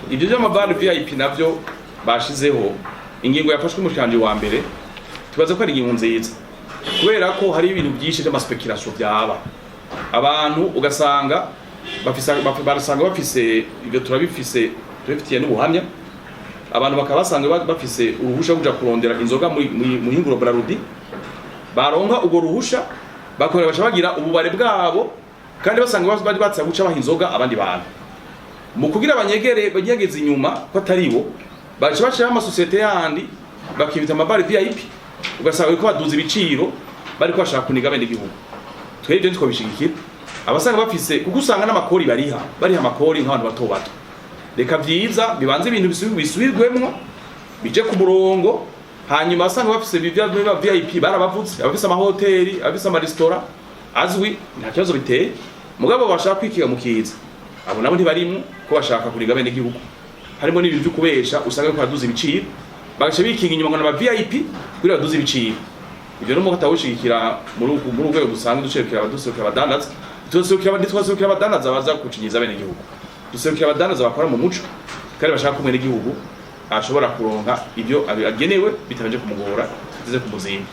Ibyo by'ama bars VIP navyo bashizeho, ingingo yafashwe umushikanje wa mbere, tubaza ko ari ingingo nziza, kubera ko hari ibintu byinshi by'ama spéculations byaba. Abantu ugasanga bafise, barasanga bafise ibyo, turabifise, turabifitiye n'ubuhamya. Abantu bakaba basanga bafise uruhusha kuja kurondera inzoga muri hinguro Brarudi, baronka urwo ruhusha, bakora, baca bagira ububare bwabo, kandi basanga bari batsa guca baha inzoga abandi bantu. Mu kugira abanyegere banyegeze inyuma ko atari bo, baca bashiraho amasosiyete yandi, bakibita ama bars VIP, ugasanga bariko baduza ibiciro, bariko bashaka kuniga bene igihugu. Twebwe ibyo ntitwabishigikira. Abasanga bafise, kuko usanga n'amakori bariha, bariha amakori nk'abantu bato bato. Reka vyiza bibanze ibintu bisubirwemwo, bije ku murongo, hanyuma abasanga bafise ibya VIP barabavutse, abafise amahoteli, abafise amaresitora azwi, nta kibazo biteye. Mugabo bashaka kwikiga mu kiza, abo nabo ntibarimwo, ko bashaka kuriga bene igihugu. Harimo n'ibintu byo kubesha, usanga bariko baraduza ibiciro, bagaca bikinga inyuma ngo n'aba VIP kugira baduze ibiciro. Ivyo rero muko atawushigikira muri urwego dusanzwe duserukira, abaduserukira abadandaza, tuserukira, ntitwaserukira abadandaza baza gucinyiza bene igihugu. Duserukira abadandaza bakora mu muco kandi bashaka ko mwene igihugu ashobora kuronka ibyo agenewe bitabanje kumugora, bize kumuzimba.